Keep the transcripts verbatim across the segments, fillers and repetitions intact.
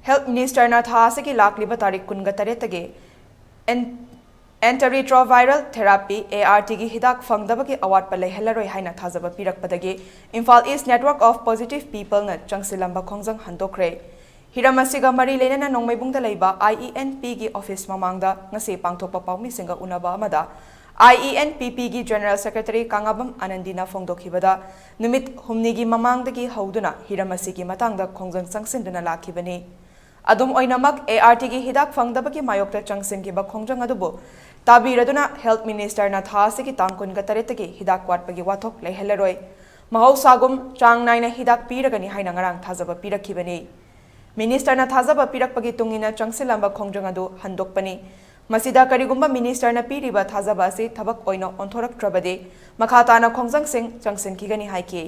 Health ꯃꯤꯅꯤꯁꯇꯔꯅ ꯊꯥ ꯑꯁꯤꯒꯤ ꯂꯥꯛꯂꯤꯕ ꯇꯥꯔꯤꯛ ꯀꯨꯟꯒ ꯇꯔꯦꯠꯇꯒꯤ ꯑꯦꯟ ꯑꯦꯟꯇꯔꯤꯇ꯭ꯔꯣꯚꯥꯏꯔꯜ ꯊꯦꯔꯥꯄꯤ, ART, ꯒꯤ ꯍꯤꯗꯥꯛ ꯐꯪꯗꯕꯒꯤ ꯑꯋꯥꯠꯄ ꯂꯩꯍꯜꯂꯔꯣꯏ ꯍꯥꯏꯅ ꯊꯥꯖꯕ ꯄꯤꯔꯛꯄꯗꯒꯤ ꯏꯝꯐꯥꯜ ꯏꯁ ꯅꯦꯠꯋꯥꯔꯛ ꯑꯣꯐ ꯄꯣꯖꯤꯇꯤꯚ ꯄꯤꯄꯜꯅ ꯆꯪꯁꯤꯜꯂꯝꯕ ꯈꯣꯡꯖꯪ ꯍꯟꯗꯣꯛꯈ꯭ꯔꯦ꯫ ꯍꯤꯔꯝ ꯑꯁꯤꯒ ꯃꯔꯤ ꯂꯩꯅꯅ ꯅꯣꯡꯃꯩꯕꯨꯡꯗ ꯂꯩꯕ IENP ꯒꯤ ꯑꯣꯐꯤꯁ ꯃꯃꯥꯡꯗ ꯉꯁꯤ ꯄꯥꯡꯊꯣꯛꯄ ꯄꯥꯎꯃꯤꯁꯤꯡꯒ ꯎꯅꯕ ꯑꯃꯗ IENPP ꯒꯤ ꯖꯦꯅꯔꯦꯜ ꯁꯦꯀ꯭ꯔꯦꯇꯔꯤ ꯀꯥꯉꯥꯕꯝ ꯑꯥꯅꯟꯗꯤꯅ ꯐꯣꯡꯗꯣꯛꯈꯤꯕꯗ, ꯅꯨꯃꯤꯠ ꯍꯨꯝꯅꯤꯒꯤ ꯃꯃꯥꯡꯗꯒꯤ ꯍꯧꯗꯨꯅ ꯍꯤꯔꯝ ꯑꯁꯤꯒꯤ ꯃꯇꯥꯡꯗ ꯈꯣꯡꯖꯪ ꯆꯪꯁꯤꯟꯗꯨꯅ ꯂꯥꯛꯈꯤꯕꯅꯤ꯫ ꯑꯗꯨꯝ ꯑꯣꯏꯅꯃꯛ, ART ꯒꯤ ꯍꯤꯗꯥꯛ ꯐꯪꯗꯕꯒꯤ ꯃꯥꯌꯣꯛꯇ ꯆꯪꯁꯤꯟꯈꯤꯕ ꯈꯣꯡꯖꯪ ꯑꯗꯨꯕꯨ ꯇꯥꯕꯤꯔꯗꯨꯅ ꯍꯦꯜꯊ ꯃꯤꯅꯤꯁꯇꯔꯅ ꯊꯥ ꯑꯁꯤꯒꯤ ꯇꯥꯡ ꯀꯨꯟꯒ ꯇꯔꯦꯠꯇꯒꯤ ꯍꯤꯗꯥꯛ ꯋꯥꯠꯄꯒꯤ ꯋꯥꯊꯣꯛ ꯂꯩꯍꯜꯂꯔꯣꯏ꯫ ꯃꯍꯧꯁꯥꯒꯨꯝ ꯆꯥꯡ ꯅꯥꯏꯅ ꯍꯤꯗꯥꯛ ꯄꯤꯔꯒꯅꯤ ꯍꯥꯏꯅ ꯉꯔꯥꯡ ꯊꯥꯖꯕ ꯄꯤꯔꯛꯈꯤꯕꯅꯤ꯫ ꯃꯤꯅꯤꯁꯇꯔꯅ ꯊꯥꯖꯕ ꯄꯤꯔꯛꯄꯒꯤ ꯇꯨꯡ ꯏꯟꯅ ꯆꯪꯁꯤꯜꯂꯝꯕ ꯈꯣꯡꯖꯪ ꯑꯗꯨ ꯍꯟꯗꯣꯛꯄꯅꯤ꯫ ꯃꯁꯤꯗ ꯀꯔꯤꯒꯨꯝꯕ ꯃꯤꯅꯤꯁꯇꯔꯅ ꯄꯤꯔꯤꯕ ꯊꯥꯖꯕ ꯑꯁꯤ ꯊꯕꯛ ꯑꯣꯏꯅ ꯑꯣꯟꯊꯣꯔꯛꯇ꯭ꯔꯕꯗꯤ ꯃꯈꯥ ꯇꯥꯅ ꯈꯣꯡꯖꯪꯁꯤꯡ ꯆꯪꯁꯤꯟꯈꯤꯒꯅꯤ ꯍꯥꯏꯈꯤ꯫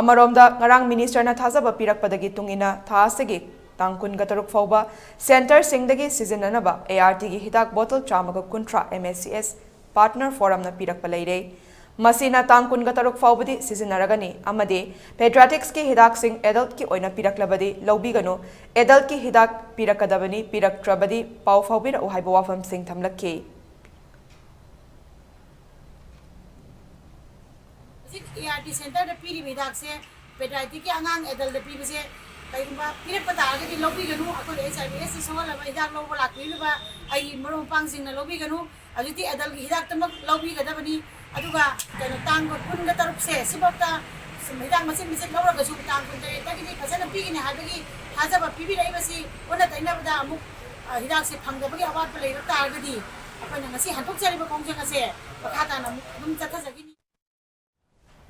ꯑꯃꯔꯣꯝꯗ, ꯉꯔꯥꯡ ꯃꯤꯅꯤꯁꯇꯔꯅ ꯊꯥꯖꯕ ꯄꯤꯔꯛꯄꯗꯒꯤ ꯇꯨꯡ ꯏꯟꯅ ꯊꯥ ꯑꯁꯤꯒꯤ ꯇꯥꯡ ꯀꯨꯟꯒ ꯇꯔꯨꯛ ꯐꯥꯎꯕ ꯁꯦꯟꯇꯔꯁꯤꯡꯗꯒꯤ ꯁꯤꯖꯤꯟꯅꯅꯕ ART ꯒꯤ ꯍꯤꯗꯥꯛ ꯕꯣꯇꯜ ꯆꯥꯝꯃꯒ ꯀꯨꯟꯊ꯭ꯔꯥ MACS ꯄꯥꯔꯠꯅꯔ ꯐꯣꯔꯝꯅ ꯄꯤꯔꯛꯄ ꯂꯩꯔꯦ꯫ ꯃꯁꯤꯅ ꯇꯥꯡ ꯀꯨꯟꯒ ꯇꯔꯨꯛ ꯐꯥꯎꯕꯗꯤ ꯁꯤꯖꯤꯟꯅꯔꯒꯅꯤ ꯑꯃꯗꯤ ꯄꯦꯗꯤꯌꯥꯇ꯭ꯔꯤꯛꯁꯀꯤ ꯍꯤꯗꯥꯛꯁꯤꯡ ꯑꯦꯗꯜꯠꯀꯤ ꯑꯣꯏꯅ ꯄꯤꯔꯛꯂꯕꯗꯤ ꯂꯧꯕꯤꯒꯅꯨ, ꯑꯦꯗꯜꯠꯀꯤ ꯍꯤꯗꯥꯛ ꯄꯤꯔꯛꯀꯗꯕꯅꯤ, ꯄꯤꯔꯛꯇ꯭ꯔꯕꯗꯤ ꯄꯥꯎ ꯐꯥꯎꯕꯤꯔꯛꯎ ꯍꯥꯏꯕ ꯋꯥꯐꯝꯁꯤꯡ ꯊꯝꯂꯛꯈꯤ꯫ ꯍꯧꯖꯤꯛ ART ꯁꯦꯟꯇꯔꯗ ꯄꯤꯔꯤꯕ ꯍꯤꯗꯥꯛꯁꯦ ꯄꯦꯗꯤꯌꯥꯇ꯭ꯔꯤꯛꯀꯤ ꯑꯉꯥꯡ ꯑꯦꯗꯜꯗ ꯄꯤꯕꯁꯦ ꯀꯩꯒꯨꯝꯕ ꯄꯤꯔꯛꯄ ꯇꯥꯔꯒꯗꯤ ꯂꯧꯕꯤꯒꯅꯨ꯫ ꯑꯩꯈꯣꯏꯗ HIV AIDS ꯁꯣꯛꯍꯜꯂꯕ ꯍꯤꯗꯥꯛ ꯂꯧꯕ ꯂꯥꯛꯄꯤꯔꯤꯕ ꯑꯩꯒꯤ ꯃꯔꯨꯞ ꯃꯄꯥꯡꯁꯤꯡꯅ ꯂꯧꯕꯤꯒꯅꯨ꯫ ꯍꯧꯖꯤꯛꯇꯤ ꯑꯦꯗꯜꯒꯤ ꯍꯤꯗꯥꯛꯇꯃꯛ ꯂꯧꯕꯤꯒꯗꯕꯅꯤ꯫ ꯑꯗꯨꯒ ꯀꯩꯅꯣ, ꯇꯥꯡ ꯀꯨꯟꯒ ꯇꯔꯨꯛꯁꯦ ꯁꯤꯐꯥꯎꯇ ꯁꯨꯝ ꯍꯤꯗꯥꯛ ꯃꯆꯤꯠ ꯃꯆꯤꯠ ꯂꯧꯔꯒꯁꯨ ꯇꯥꯡ ꯀꯨꯟꯇꯔꯦꯠꯇꯒꯤꯗꯤ ꯐꯖꯅ ꯄꯤꯒꯅꯤ ꯍꯥꯏꯕꯒꯤ ꯊꯥꯖꯕ ꯄꯤꯕꯤꯔꯛꯏꯕꯁꯤ ꯑꯣꯟꯅ ꯇꯩꯅꯕꯗ ꯑꯃꯨꯛ, ꯑ, ꯍꯤꯗꯥꯛꯁꯦ ꯐꯪꯗꯕꯒꯤ ꯑꯋꯥꯠꯄ ꯂꯩꯔꯛ ꯇꯥꯔꯒꯗꯤ ꯑꯩꯈꯣꯏꯅ ꯉꯁꯤ ꯍꯟꯗꯣꯛꯆꯔꯤꯕ ꯈꯣꯡꯖꯪ ꯑꯁꯦ ꯃꯈꯥ ꯇꯥꯅ ꯑꯃꯨꯛ ꯑꯗꯨꯝ ꯆꯠꯊꯖꯒꯅꯤ꯫